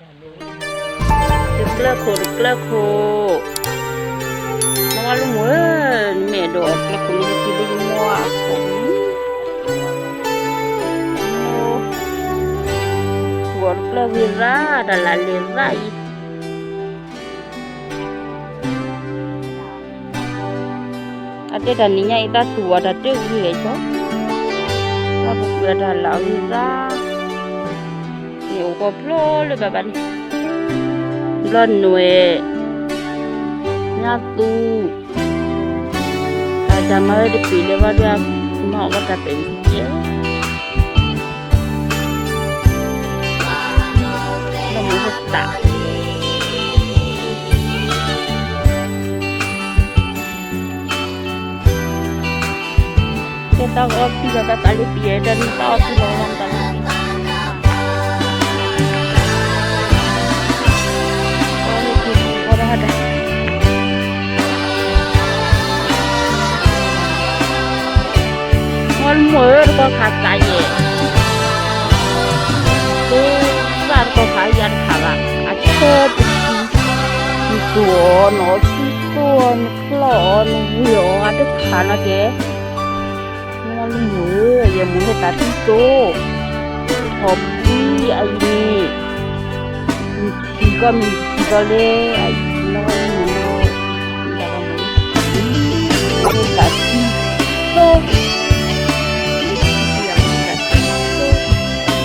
တကျၢၢ်ခိၣ်တကျၢၢ်ခိၣ်, မ့ၢ်ဝဲလၢမိၢ်ဧၢ, နမ့ၢ်အဲၣ်ဒိးအီၣ်တကျၢၢ်ခိၣ်န့ၣ် ဟဲက့ၤလၢယမိၢ်အခိၣ်န့ၣ်, မိၢ်, သူၣ်အီၤတကျၢၢ်ဂ့ၤရၣ် တၢ်လၢလဲၤရၣ်အံၤ အတဲတၢ်နံၤညါအံၤ သးသူၣ်အီၤတၢ်တဂ့ၤအံၤ, သးပူၤကွံာ်အတၢ်လၢအဂ့ၤသး, န့ၣ်အိၣ်ကီၢ်ဖျိလၢဘၣ်ဘၣ်န့ၣ်, ဘျီနွဲၣ်, ညါသူၣ်, တၢ်တၢ်မၤဝဲတပ့ၤလၢဘၣ်ဒၣ်, မၤအီၣ်ဘၣ်တၢ်ပဲာ်န့ၣ်, လၢမုၢ်ဟဲသး ကဲတၢ်အီၣ်သံလီၤတၢ်သးလၢပံၤ, တၢ်န့ၣ်တၢ်အီၣ်သံလီၤတၢ်လၢပံၤ, အီၣ်လၢပံၤအီၣ်ဒၣ်ဒၣ်, မ့ၢ်လၢမိၢ်ဧၢ တကီၢ်ခါသးယဲၢ်, တကီၢ်ခါယၤတခါဘၣ်, အဆၢတပံၤ, နသူၣ်အီၤ နအီၣ်သံသိ နဖျီၣ်အီၤ နဝံၤအီၤ အတခါနီၤကဲ မ့ၢ်လၢမိၢ်ဧၢ, ယမိၢ်ဟဲသးသံသိ, ထီၣ်ဘှံးအံၤန့ၣ်, နထံၣ်ကီးမ့ၢ်နထံၣ်ကီးလၢ, အံၤနီၢ်ဝဲမ့ၢ်နီၢ်, ဟဲသးသံသိ, ဟဲသးသံသိ အန့ၣ်, ခီ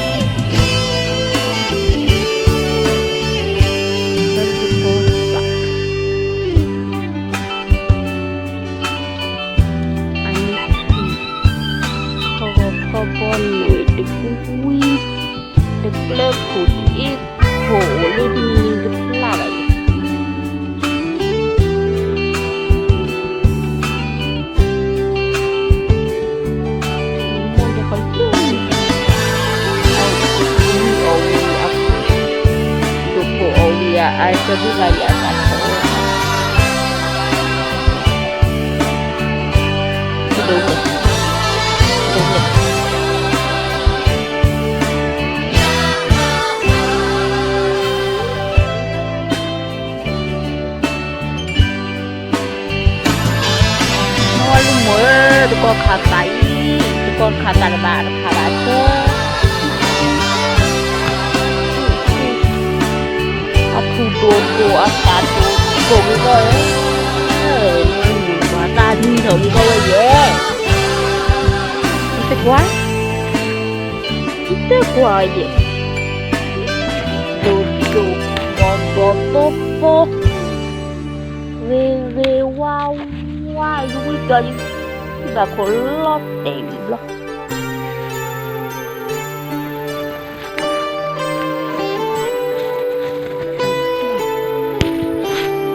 ဂီၤခီဘီနွဲၣ်တကွံ, တကျၢၢ်ခိၣ်တအ့ခိၣ်အိၣ်လၢနံၤတဖျါဘၣ်အံၤ, မိၢ်ဒဲးဃီလၢ, အဝံၤအီၣ်ဝံၤအ, ဒိၣ်ခိၣ်အီၣ်ဝံၤအ, အတဘျုးဂၤယၤအသးထီၣ်ဝဲ မ့ၢ်ဝဲလၢမိၢ်ဧၢ, တကီၢ်ခါသးအံၤ, တကီၢ်ခါသးတဘၣ်တခါဘၣ်ဆၢ, အထူၣ်ဒိၣ်ဒိၣ်အသးဒိၣ်ဒိၣ်က့ၤဂီၢ်ဧၢ, မ့ၢ်မိၢ်ပှၤသးနံၤထီၣ်က့ၤဂီၢ်ဝဲယဲၢ်, တကွၢ်, တကွၢ်ယဲၢ်, ဒိၣ်ဒိၣ်ဘီဘီသိသိ, ဂ့ၤဂ့ၤဝါဝါ, ယဝံၣ်ဒီးယဘၣ်ခိၣ်လီၤတဲာ်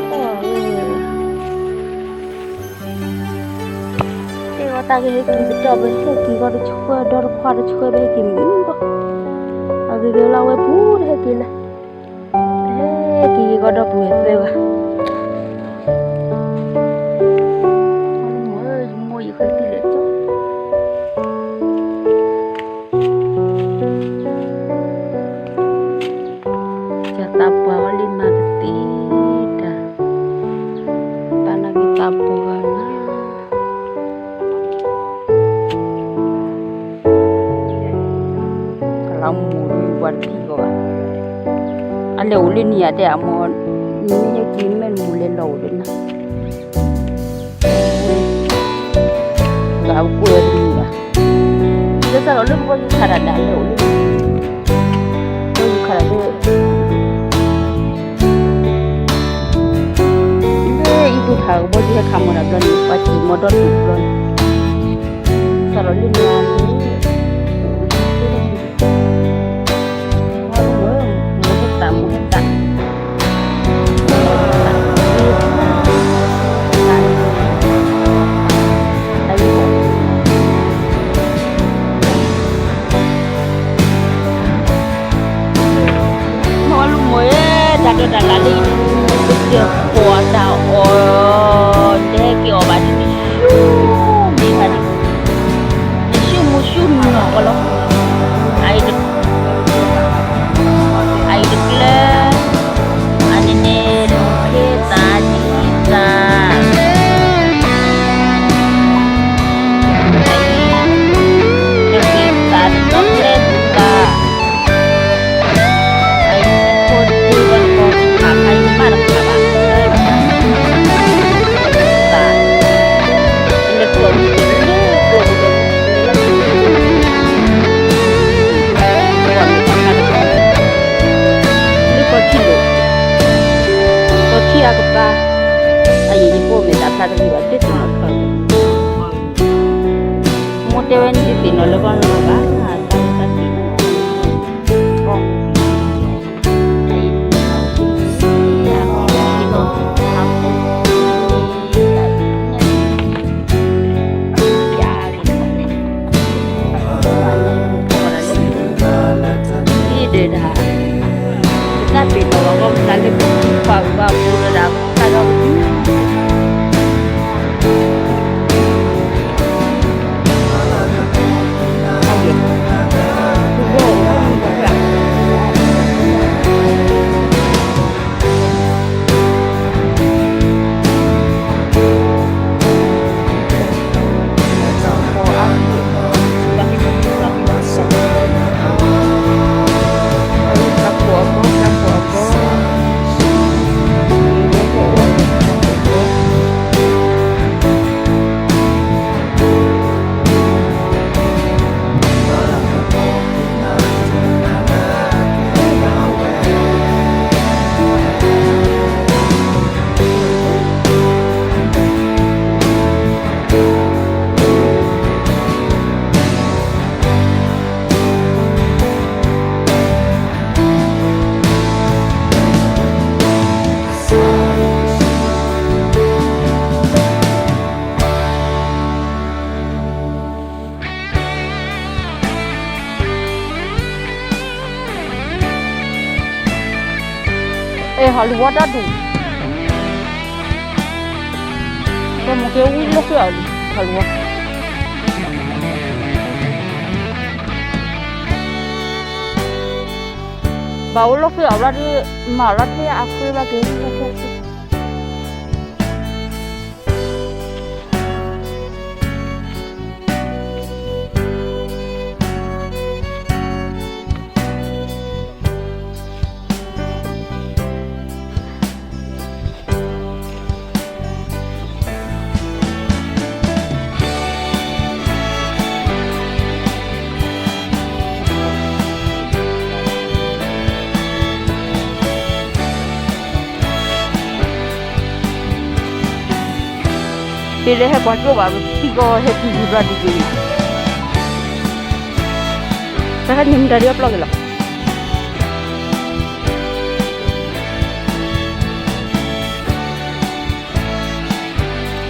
ဝံၤဘျီ တဲဝဲတၢ်ကဟဲက့ၤကတီၢ် ပဟဲက့ၤဂီၤတဆှၢ ဒီတခွါတဆှၢ ပဟဲက့ၤမုၢ်ဘၣ်, အဂ့ၤဂ့ၤလီၤဝဲပူၤတဟဲက့ၤလၢ ဟဲက့ၤဂီၤဒီပုၢ်ဝဲၢ်သၢဂၤ, မိၢ်ယဃဲတံၢ်လဲၣ်ကၠီ ကသးပှၢ်ဝဲလံမၤကသ့တၢ်, တၢ်နာ်က့ၤသးပှၢ်နၤ, ကလီၤမူၤဒုးပှၤတထံၣ်ဂီၤဘၣ်, အလဲၤအိၣ်လၢနံၤဧါတဲအမိၢ်, နမ့ၢ်ဟဲက့ၤမ့ၢ်မူၤလဲၤလီၤအိၣ်ဒီးနၤ ဂၤကွဲးတမံၤဘၣ်, လၢစးထီၣ်လၢကဘီယူၤခးတၢ်ဒၣ်လဲာ်အိၣ်လၢ, ကဘီယူၤခးတၢ်လၢ, လၢအံၤသူၣ်ထးကဘီယူၤဟဲခးမီၤတၢ်ဘျီန့ၣ် ပှၤစံၣ်မီၤဒီတူၢ်ဘျီန့ၣ်, စးထီၣ်လၢန့ၣ် မိၢ်ဟဲသး မိၢ်ဟဲသး မ့ၢ်ဝဲလၢမိၢ်ဧၢ, တၢ်ဒိးတၢ်လၢ်လၢယတၢ်ကိးတၢ်အီၣ်, တဟဲက့ၤအီၣ်ဘၣ်ဒ်န့ၣ် ဆူမ့ၢ်ဘၣ်ဒ်န့ၣ်, နဆူမူဆူနီၢ်ကီးလီၤ, အအံၤတ, အအံၤတကျၢၤ တၢ်ကပၤ, အယံၤယဖိမ့ၢ်တၢ်ဖျါတဂ့ၤဘၣ် တသ့ၣ်နီၣ်ထီၣ်, မိၢ်တဲဝဲန့ၣ်တသ့ၣ်နီၣ်လၢကီၢ်နီၢ်ဘၣ်, တၢ်လၢတၢ်သ့ၣ်နီၣ်ဘၣ်, ဒ်ဒၣ် ပတၢ်ပ့ၤနီၣ်လီၤကီၢ်ပသးလၢပထံပှၤ ပှၤပူၤလၢဒၣ် ပတၢ်ဒီးပထံ အဲ ဟီလိဝါတၢ်ဒူၣ်, ပမိၢ်က့ၤဝံလိာ်ကွံာ်အီၤလံ ဟီလိဝါ, ဘၣ်အိၣ်လိာ်ကွံာ်အီၤဘျီဒုး မၤလီၤထဲအဃ့ဘျီက့ၤ တ့လၢဟဲကွၢ်ကၠိဘၣ် ပထံကီၢ်ဟဲတုၤယံၤဘျီဒ်က့ၤ, တၢ်ခါန့ၣ်မတၤဒ်အပျီၢ်က့ၤလီၤ.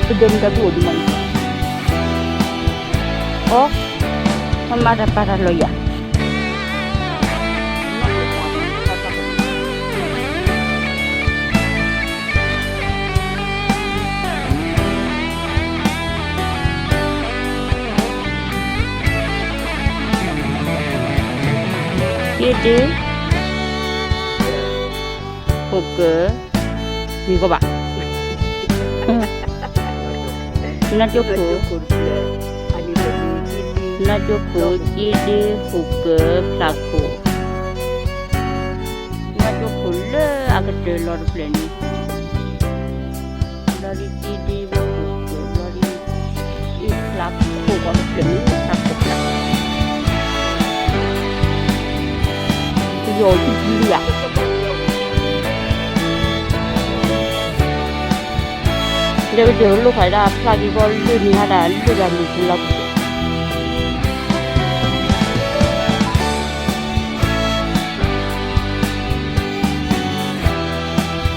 ပဒိးမတၤဒ်အိၣ်ဒ်မးန့ၣ်, အိ, မမၤတၢ်ပာ်တၢ်လီၤယၤ. က့ဒ့, ဟူးကၢ, မံၤကဘၣ်, နီၢ်ကၠိခိၣ်, နီၢ်ကၠိခိၣ်, က့ဒ့, ဟူးကၢ, ဖျးခိၣ်, နီၢ်ကၠိခိၣ်လၢအကတၢၢ်လီၤတဖျၢၣ်န့ၣ်, ဘျီဒ်က့ဒ့ဘျီဟူးကၢဘျီဒ်, အ့ၣ်ဖျးခိၣ်ဘျီတဖျၢၣ်န့ၣ် ဖျးခိၣ်ဖျး, ပယီၤအိၣ်ဆံခံလံဧါ. ဒီးပတဲလိာ်ခီဒၣ်ဖျးက့ၤဘီလၢန့ၣ်ဟါဒၣ် လၢဒၣ်မုၢ်ပူၤလီၤပူၤ,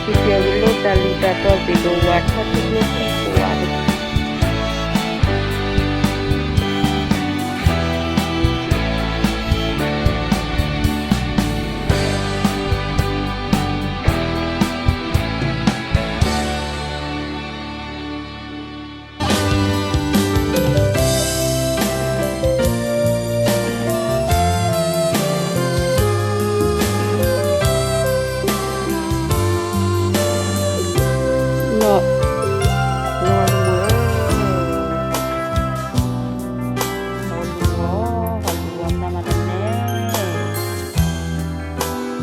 ပတဲလိာ်တၢ်လံၣ်တၢ်တီပ့ၤဒိၣ်ဝါထီၣ်ထံကျိသံကိးဝါဒၣ် နီၢ်, ဟီၣ်လူၤဝီၤ, ဟီၣ်လူၤဝီၤ, ဟီၣ်လူၤဝီၤ သးမၤတၢ်နဲၣ်, နထံၣ်ယၤ န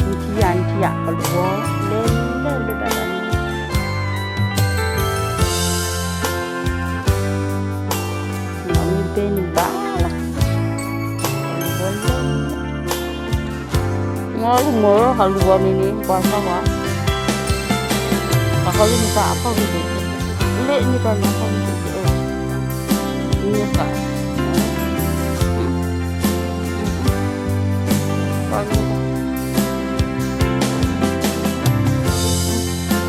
ထံၣ်ယၤ ဟီၣ်လူၤဝီၤ, လဲၤလဲၤလၢတၢ်လီၢ်န့ၣ် မ့ၢ်ဘဲန့ၣ်ဘၣ်လီၤ, ဟီၣ်လူၤဝီၤလၢ မ့ၢ်ဟီၣ်လူၤဝီၤန့ၣ်န့ၣ် ပှၤသီပှၤ, ဟီၣ် အဃိန့ၣ်တၢ်အဖီၣ်ဂံၢ်ဒဲး, လၢန့ၣ်တၢ်န့ၣ်အဖီၣ်ဂံၢ်ဒဲး, န့ၣ်တၢ်,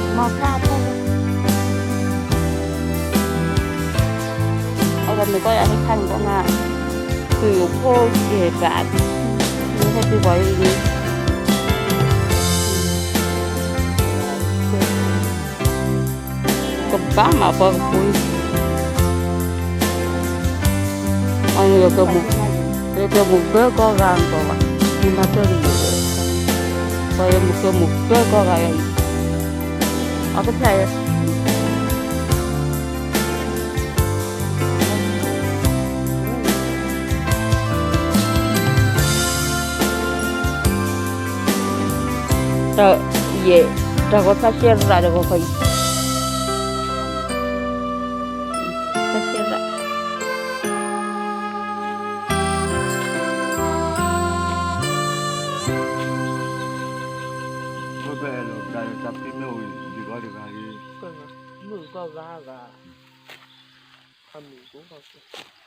မၤဖးအဖီၣ်ဂံၢ်, အဝဲမ့ၢ်ကီၢ်ယၤဟဲခါန့ၣ်ကီၢ်ငါ, သုးဖိကဲဘၣ်, မ့ၢ်ဟဲတုၤပှၤအံၤန့ၣ် ကဘၣ်မၤပှၤကပူၤ, အန့ၣ် ယကမူၤဘၢကီၢ်ဂၤကီးဘၣ်, မ့ၢ်မၤတၢ်န့ၣ်, ပှၤယမူၤကမူၤဘၢကီၢ်ဂၤအံၤ, အကဖျါယဲ တၢ်ယဲ, တၢ်ဂီၤဖးရှဲရၣ်ဒီးဂီၤဖးအံၤ, ဖးရှဲရၣ်, မုၢ်ကီၢ်ဂၤဂၤ, အမုၢ်ကီၢ်ဂၤ,